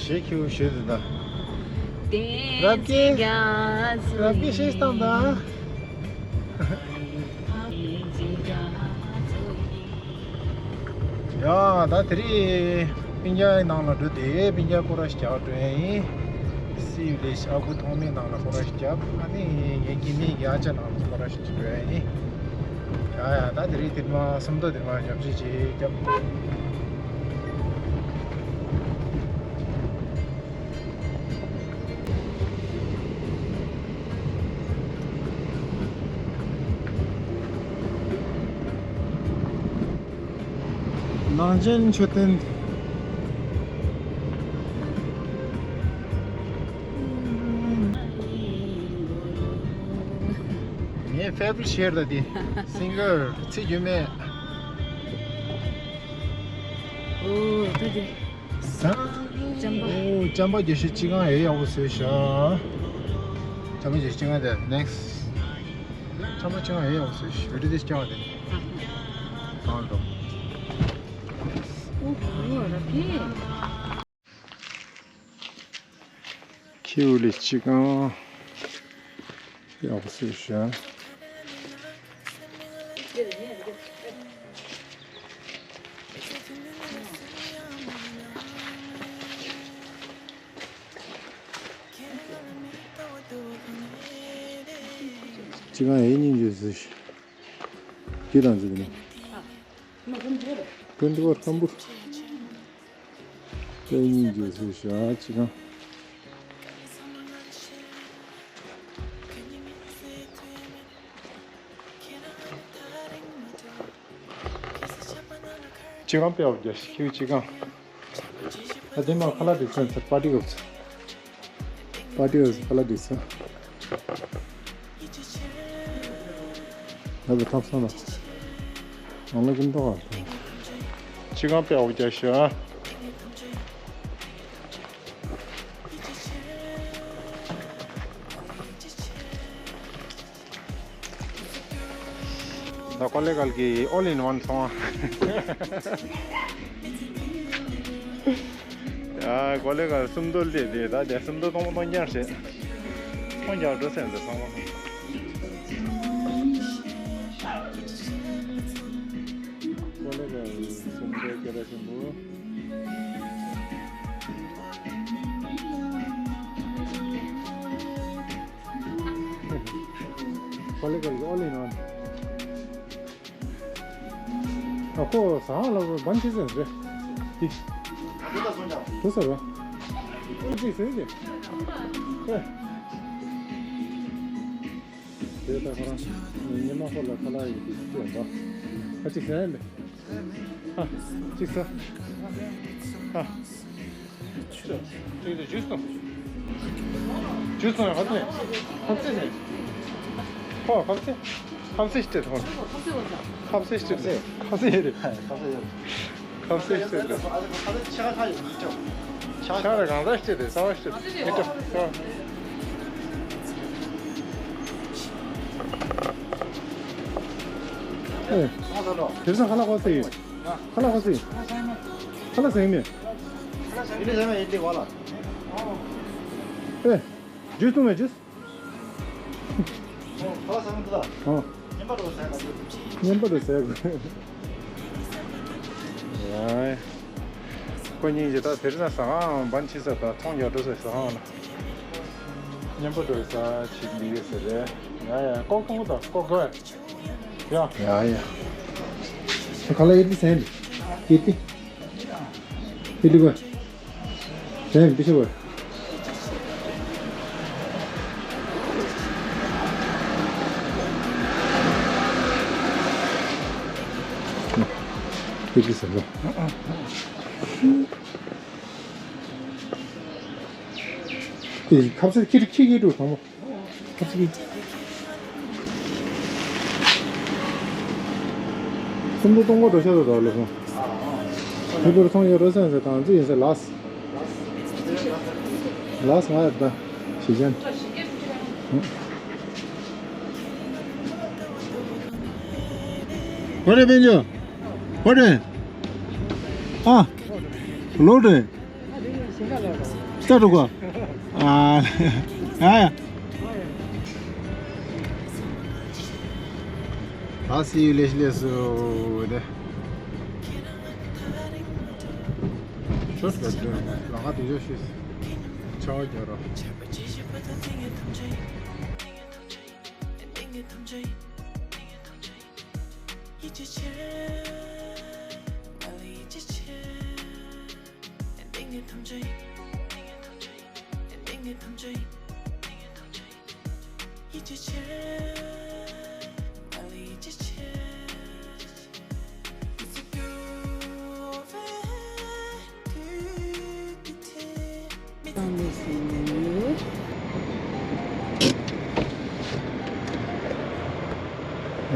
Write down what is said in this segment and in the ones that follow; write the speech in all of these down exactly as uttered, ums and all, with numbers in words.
ཞེས་ཁྱེའུ་ཞོལ་དུ་ད། རབ་ཀྱི། རབ་ཀྱི་ཤེས་སྟངས་དང་། ཡ་ད་དེ་རིང་སྤུན་ཀྱག་ནང་ལ་འགྲོ་དེ་སྤུན་ཀྱག་སྐོར་ར་ཞིག་རྒྱག་འགྲོ་ཡ་ཡིན། སི་ཡུ་ལེ་ཤ་ཨ་ཁུ་ཐོགས་མེད་ནང་ལ་སྐོར་ར་ཞིག་རྒྱབ། ཨ་ནི་ངའི་སྐྱེ་དམན་གྱི་ཨ་ཅག་ནང་ལ་སྐོར་ར་ཞིག་འགྲོ་ཡ་ཡིན། ཡ་ཡ་ད་དེ་རིང་དེ་མ་སུམ་མདོ་དེ་མ་མཉམ་ཞུགས་ཅིག་རྒྱབ། ནང་ཆེན་མཆོད་རྟེན། ངའི་ཕེ་ཝ་རི་ཊི་ཤེར་ད་དེ་སིང་གར་ཚེ་རྒྱུད་སྨད། ཨོ་ད་དེ། ཟ། ཅམ་པ། ཨོ་ཅམ་པ་རྒྱ་ཤོད་ཅི་གང་ཡོད་ཡག་པོ་བཟོས་ཤག་ཅམ་པ་རྒྱ་ཤོད་ཅི་གང་དེ་ནེག་སི། ཅམ་པ་ཅི་གང་ཡོད་ཡག་པོ་བཟོས་ཤག་བི་ཌི་ཡོ་དེ་ཅི་གང་དེ། ཨོ་ཧོ་ར་ཕི། ཁྱེའུ་ལེ་ཅི་གང་ཡག་པོ་བཟོས་ཤག་ཅི་གང་ཡིན་སྙིང་རྗེ་བཟོས་ཤག་འདི་དང་འདི་ནི། ཀུན་ཏུ་བར་ཁམ་བུ། ལྟ་སྙིང་རྗེ་བཟོས་ཤག་ཅི་གང་། ཅི་གང་དཔེ་ཡག་པོ་རྒྱག་ཤག་ཁྱེའུ་ཅི་གང་། ཨ་དེ་མ་ཁ་ལག་དེ་ཚོན་ཚར་པར་ཊི་སྐབས་ཚར། པར་ཊི་སྐབས་ཚར་ཁ་ལག་དེ་ཚོན། ལབ་པའི་ཐབས་སང་ལ། ང་ལ་ཀུན་ཏོག་ཨ། ཅི་གང་དཔེ་ཡག་པོ་རྒྱག་ཤག་ད་ཀོ་ལེ་གལ་གྱི་ཨོལ་ཨིན་ཝན་སོང་ཨ། ཡ་ཀོ་ལེ་གལ་སུམ་མདོ་སླེབས་དེ་ད་དེ་སུམ་མདོ་སྟོང་པ་སྟོང་རྐྱང་རེད། སྟོང་རྐྱང་འགྲོ་སེམས་དེ་སོང་། ཀོ་ལེ་གལ་སུམ་མདོ་སྐད་གྲགས་ཆེན་པོ། ཀོ་ལེ་གལ་གྱི་ཨོལ་ཨིན་ཝན། ཨ་ཁོ་ཟ་ཁང་ལ་བན་ཆི་ཟེར་རེད། དེ། དུ་ས་རོ། ཨོ་ཅིག་ཟེར་རེད། ཨེ། དེ་ད་ཁོ་རང་ཉི་མ་ཁོ་ལ་ཁ་ལག་ཡོད་དུས་སུ་ཡོང་པ། ཨ་ཅིག་ཟེར་ཡིན་པས། ཨ། ཅིག་ཟ། ཨ། ཅུས་སོང་། ཅུས་སོང་། ཁ་ཚེ། ཁ་ཚེ་ཟེར། ཁོ་ཁ་ཚེ། ཁ་ཚེ་སྟེར་ཐོང་། ཁ་ཚེ་སྟེར། ཁ་ཚེ་རེད། ཁ་ཚེ་སྟེར། ཁ་ཚེ་སྟེར། ཤ་ར་གང་ཟག་སྟེར་རེད། ས་བ་སྟེར། ཨེ། དེ་ཚོ་ཁ་ལག་ཁ་ཚེ་ཡོད། ཁ་ལག་ཁ་ཚེ། ཁ་ལག་ཟེར་མེད། ཨེ། ཇུས་བཏུང་མེད་ཇུས། ཨོ། ངན་པ་རུ་ཟས་དགོས། ཡ། ཁོ་གཉིས་ཀྱིས་ད་དེ་རིང་ཟ་ཁང་བན་ཆི་ཟ་དང་ཚོང་རྒྱག་འགྲོ་ཟེར་ཟ་ཁང་ལ། ངན་པ་རུ་ཟ་ཅིག་འདི་ཡོད་ཟེར་རེད། ཡ་ཡ་ཀོག་ཐུང་དང་ཀོག་དགོས། ཡ། ཡ་ཡ། ཁ་ལག་ཡིན་དེ་ཟས་འདི། ཡིན་དེ། ཡིན་དེ་དགོས། དེ་འདི་ཤོག་བར། དེ་འདི་ཟེར་ལ། དེ་ཁ་ཟས་ཁྱི་ཁྱི་ཁྱི་འགྲོ་དང་པོ། ཁ་ཟས་ཁྱི། སུམ་མདོ་སྟོང་པ་འགྲོ་ཤ་ཚ་དག་ལོ་སོང་། དེ་ལོར་ཚོང་ཡོད་རོ་སེམས་ཟེར་དང་ཙི་ཡིན་ཟེར་ལགས། ལགས་ང་ཡོད་ད། ཞེ་ཅན། གོ་རེ་དཔལ་འབྱོར། གོ་རེ། ཨ། ལོ་རེ། ད་འགྲོ་གོ། ཨ། ཨ་ཡ། ད་སི་ཡུ་ལེ་ཤི་ལེ་སུ་དེ། ཆོས་པ་ཅན་ལ་ཧ་དེ་ཡོད་ཤེས། ཆ་བ་རྒྱ་ར།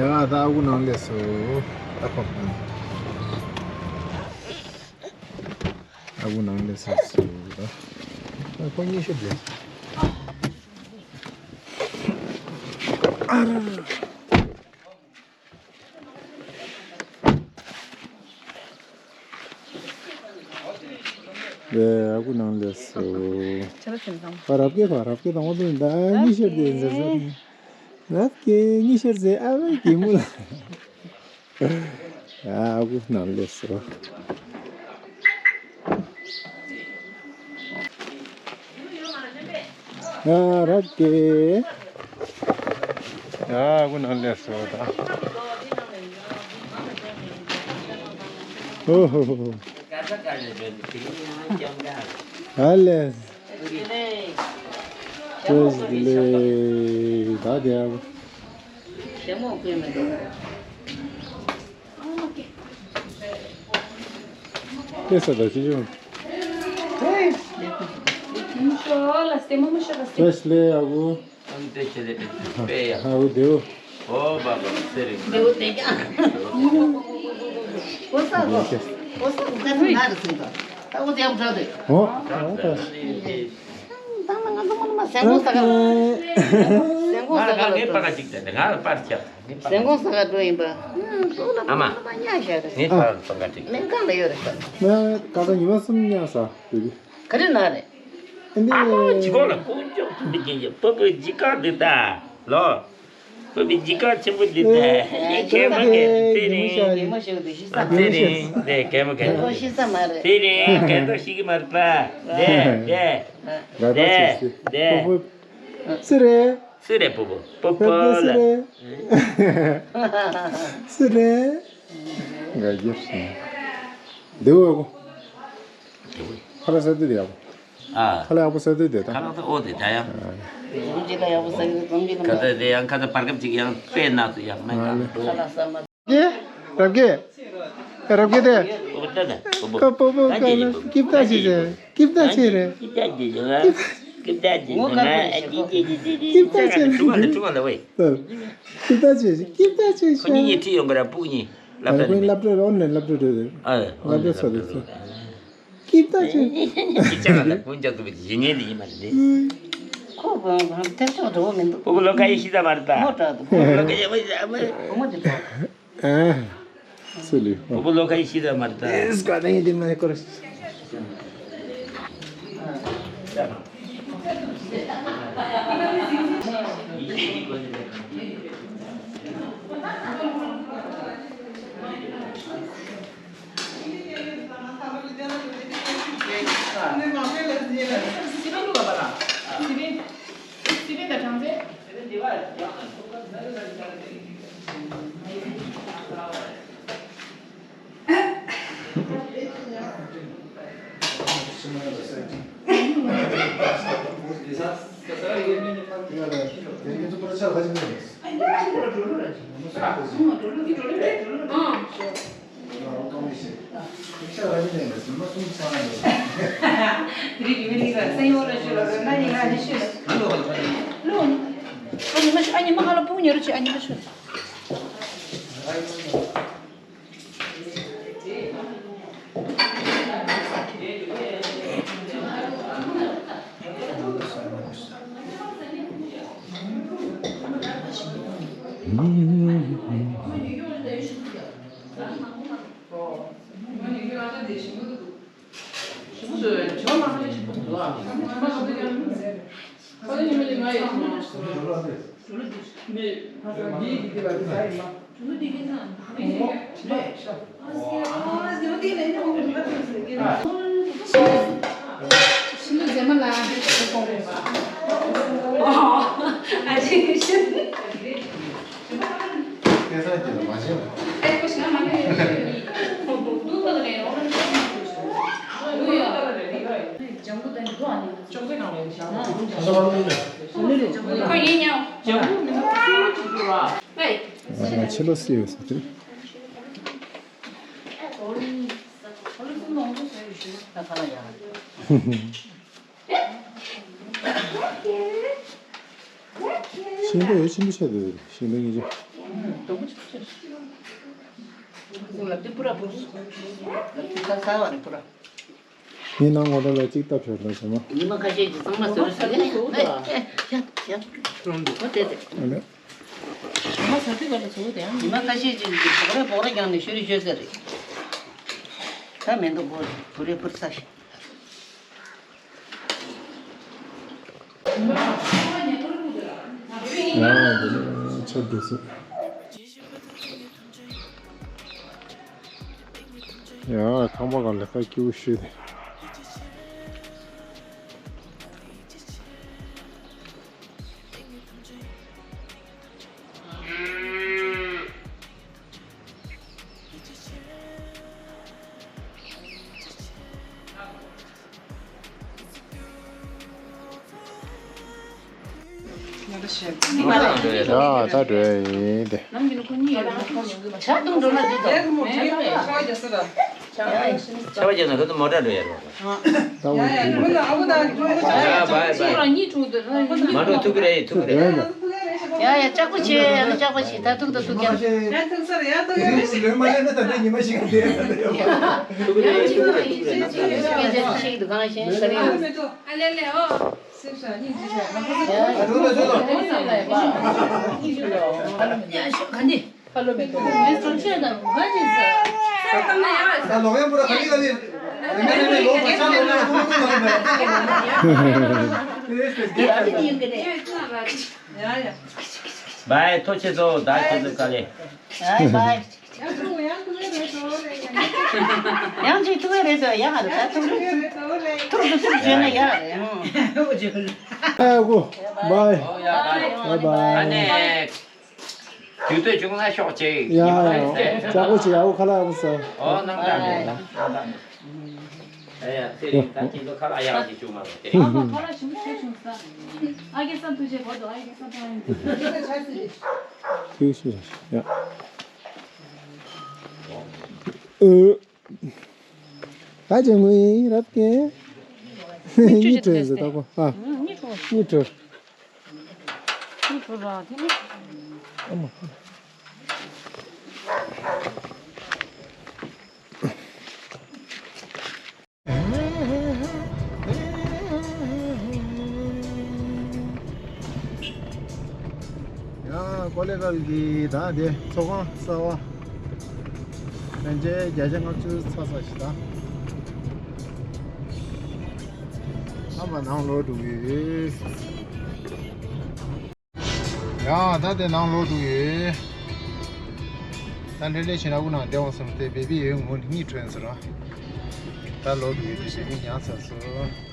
ཡ་ད་ཨ་ཁུ་ནང་སླེབས་སོང་། ཨ་ཁུ་ནང་སླེབས་སོང་། ཨ་ཁུ་གཉིས་ཤོད་དེ། ཨ་ར། ལེ་ཨ་ཁུ་ནང་སླེབས་སོང་། ཁྱེད་རང་ཁྱིམ་ཚང་། ཨ་རབ་སྐད་དང་རབ་སྐད་དང་འོ་དེ་འདྲ་གཉིས་ཤོད་དེ་ཟེར་ཟེར། རབ་སྐད་གཉིས་ཤོད་ཟེར་ཨ་མའི་གད་མོ་ལ། ཡ་ཨ་ཁུ་ནང་སླེབས་སོང་། ཡ་རབ་སྐད། ཡ་ཨ་ཁུ་ནང་སླེབས་སོང་ད། ཨོ་ཧོ་ཧོ། ཨ་ལེ། བཀྲ་ཤིས་བདེ་ལེགས། ད་དེ་ཨ་ཁུ། སྐད་ས་ད་ཅི་བྱུང་། བཀྲ་ཤིས་བདེ་ལེགས་ཨ་ཁུ། ཨ་ཁུ་བདེ་པོ། ཨོ་བ་བ་སེ་རེད། ཨོ་ཨོ་ད། ད་ང་ཚོ་མ་ནུ་མ་ཟན་གོང་ས་ག་ལ། ཟན་གོང་ས་ག་ལ། ང་ལ་པར་ཆགས། ཟན་གོང་ས་ག་འགྲོ་ཡིན་པ། ཨ་མ། ཉག་ཤ་རེད། ངས་ཁ་ལ་ཙོང་ཁ་ཁྲིད། སྨན་ཁང་ལ་ཡོད་རེད་ད། ང་ཁ་ཁ་ཉི་མ་གསུམ་ཉག་ས་དེ་གི། ག་རེ་ན་རེད། ཨ་ནི། ཨ་ལོ་ཇི་གོ་ལ་ཀུན་སྤྱོད་ཚུལ་འདི་སྐྱེ་ཡོད་པ་པོའི་ཇི་ག་འདི་ད་ལོ། པ་པོའི་ཇི་ག་ཆེན་པོ་འདི་ད་ཨེ་ཁེ་མ་ཁེ་ཚེ་རིང་། ཉི་མ་ཤོག་འདི་ཤི་ས། ཚེ་རིང་འདི་ཁེ་མ་ཁེ། ཁོ་ཤི་ས་མ་རེད། ཚེ་རིང་ཁེ་ཏོ་ཤི་གི་མ་རེད་པ། འདི་འདི་འདི་འདི། སུ་རེད། སུ་རེད་པོ་པོ། པོ་པོ་ལ། སུ་རེད། སུ་རེད། ང་ཡོད་སོང་། འདི་འོ་གོ། ཁ་ལ་ས་དེ་རེད་ཡ། ཨ། ཁ་ལ་ཡག་པོ་ས་དེ་དེ་ད། ཁ་ལ་ས་འོ་དེ་ད་ཡ། ཁ་ས་དེ་ཡང་ཁ་ས་བར་སྐབས་ཅིག་ཡང་དཔེ་ན་ཚོད་ཡང་མེད་ན། རབ་རྒྱས། རབ་རྒྱས་དེ། ཀ་པོ་པོ་ཀ་ལ་ཀིབ་ཏ་ཆེ་ཆེ། ཀིབ་ཏ་ཆེ་རེད། ཀིབ་ཏ་ཆེ་རེད། ཀིབ་ཏ་ཆེ་རེད། ཀིབ་ཏ་ཆེ་རེད། ཀིབ་ཏ་ཆེ་ཆེ། ཀིབ་ཏ་ཆེ་ཆེ། ཁོ་གཉིས་ཡིད་ཁྲིད་ཡོང་གི་ར་སྤུ་གཉིས་སློབ་གྲྭ་ནས། སློབ་གྲྭ་རོ་ནས་སློབ་གྲྭ་རེད། ཨ་སློབ་གྲྭ་ས་རེད། ཀིབ་ཏ་ཆེ། ཁྱི་ཅག་ལ་ཀུན་ཀྱང་ཐུབ་པའི་ཇི་ཉེ་ལི་ཡིན་མ་རེད། ཁོ་གང་གང་ཐེ་ཚོགས་འགྲོ་བ་མི་འདུག་པོ་པོ་ལོ་ཁ་ཡི་ཤི་ད་མ་རེད་ད། མོ་དྲག་འདུག་པོ་པོ་ལོ་ཁ་ཡི་མ་ཤི་ད་མ་རེད། བུ་མོ་དེ་དྲག་ཨ། སུ་ལི། པོ་པོ་ལོ་ཁ་ཡི་ཤི་ད་མ་རེད་ད། ཨེས་ཀ་ནི་དེ་མ་ཡི་ཀོ་ར། ང་ཕྱི་ལོགས་སུ་ཡོད་ཟེར་དུས། ཤིང་ཏོག་ཡོད་ཆེན་པོ་ཆགས་འདུག་ཤིང་ཏོག་ཡིན་ཅི། ངའི་ནང་ངོ་ལ་ལ་གཅིག་བཏབ་ཤོག་ལ་ཟེར་མ། ཉི་མ་ཁ་ཤས་ཀྱིས་གཙང་མ་ཟེར་ཟེར་ནས་ཨ་ཡ་ཡ་ཡ་ཡ། ཨ་ལེ། ཉི་མ་ཟ་དུས་ག་ལ་བཟོ་དེ་ཡང་། ཉི་མ་ཁ་ཤས་ཀྱིས་འདི་བོག་རེ་བོག་རེ་རྒྱག་ནས་ཤོ་རི་ཤོ་ཟེར་རེད། ད་མེ་འདུག་གོ་བུ་རེ་བུར་ས་ཤི། ཡང་འདི་ནས་ཆ་འགྲོ་སྲིད། ཡ། ཁང་པ་ག་ལེ་ཁ་སྐྱིད་པོ་ཞིག་རེད། ཡ། ད་འགྲོ་ཡ་ཡིན་ཏེ། ཆར་གཏོང་འགྲོ་ན་འདི་དང་། ཆར་པ་རྒྱབ་ན་ཁོ་ཚོ་མོ་ཊ་འགྲོ་ཡ་རེད། ད་འོ་ཡ་ཡ། ཡ་ཡ། མི་ལ་ཨ་ཁུ་ད་འགྲོ་ཡ། ཡ་བའི་བའི། ཁྱེད་རང་གཉིས་ཐུག་འདུག་ན་མ་འགྲོ། ཐུག་གི་རེད། ཐུག་གི་རེད། ཡ་ཡ། ལྕགས་པོ་བྱེད། ཡ་ལྕགས་པོ་བྱེད། ད་ཐུག་ད་ཐུག་ཀྱང་། ཡ་ཐུག་ས་རེད། ཡ་ཐུག་ཡ་རེད། ལོས་མ་ལེན་ན་ད་ལྟའི་ཉི་མ་ཞིག་ག་དེ་ཡ་ད་ཡ། ཐུག་གི་རེད། ཐུག་གི་རེད། ཐུག་གི་རེད། ཐུག་གི་རེད། ཐུག་གི་རེད། ཐུག་གི་རེད། ཨ་ལེ་ལེ་ཨོ། སེམས་ཤ་སྙིང་རྗེ་ཤ། ང་ཁོ་ཚོ་ཨ་ཐུག་ད་ཐུག་ད། ཡ་ཤོག་ག་ནི། ཁ་ལོ་མེད་དོ། ངས་བཟོ་བྱས་དང་ང་ཅིག་ཟ། ད་ལོག་ཡང་པོ་ར་ཁ་ལི་ཁ་ལི། རིན་མེད་རིན་མེད་ལོག་པ་ཆ་ལོག་ན་ཁོ་ཁོ་ལོག་ན་ད་ལོག་ན། ཡ་ཡ། བའི་ཐོ་ཆེ་ཚོ་ད་ཁྱེད་ཚོ་ག་ལེ། བའི་བའི། ཡང་ཅིག་ཐུག་རེད་དོ། ཡ་ཧ་ར་ད་ཐུག་རེད། ཐུག་ཐུག་ཐུག་བྱས་ན་ཡ་རེད། ཨ་གོ། བའི། ཨོ་ཡ་བའི། བའི་བའི། ཨ་ནེ། དུས་ཚོད་བྱུང་ན་ཤོག་ཅིག་ཡ་ཡ། ཅག་པོ་ཅིག་ཡ། འོ་ཁ་ལག་ཡག་པོ་ཟ། ཨོ་ནང་ད་ནས་ནང་ད་ནས། ཨེ་ཡ་ཚེ་རིང་ད་ཁྱེད་ཚོ་ཁ་ལག་ཡག་ཅིག་བྱུང་མ་རེད་དེ། ཨ་ཁ་ལག་ཞིམ་པོ་བྱུང་ས། ཨ་ཁེ་ས་ཐུགས་རྗེ་བོ་དོ། ཨ་ཁེ་ས་ཐུགས་རྗེ་ཆེ། ཐུགས་རྗེ་ཆེ། ཡ། ཨོ། ད་ཅི་ངུ་ཡིན་རབ་ཀྱེ། གཉིད་ཁྲོས་ཟེར་ད་གོ་ཨ། གཉིད་ཁྲོས། གཉིད་ཁྲོས། གཉིད་ཁྲོས་ར་དེ་ནི། ཨ་མ། ཡང་ཀོ་ལེ་གལ་གྱི་ད་དེ་ཚོགས་ཁང་གསར་བ་ཕན་ཆད་བརྒྱ་ཆ་ལྔ་བཅུ་ཚར་ས་ཞིག་ད་ཨ་མ་ནང་ལོག་འགྲོ་གི་ཡོད། ཡང་ད་དེ་ནང་ལོག་འགྲོ་གི་ཡོད། ད་ལྷོད་ལྷོད་བྱས་ན་དབུ་ནང་བསྡད་འོང་བསམ་སྟེ་བེ་བི་ཡོད་ངོ་གཉིད་ཁྲོས་ཟེར་ར། ད་ལོག་འགྲོ་གི་ཡོད། དེ་བེ་བི་མྱངས་ཚར་སོང་།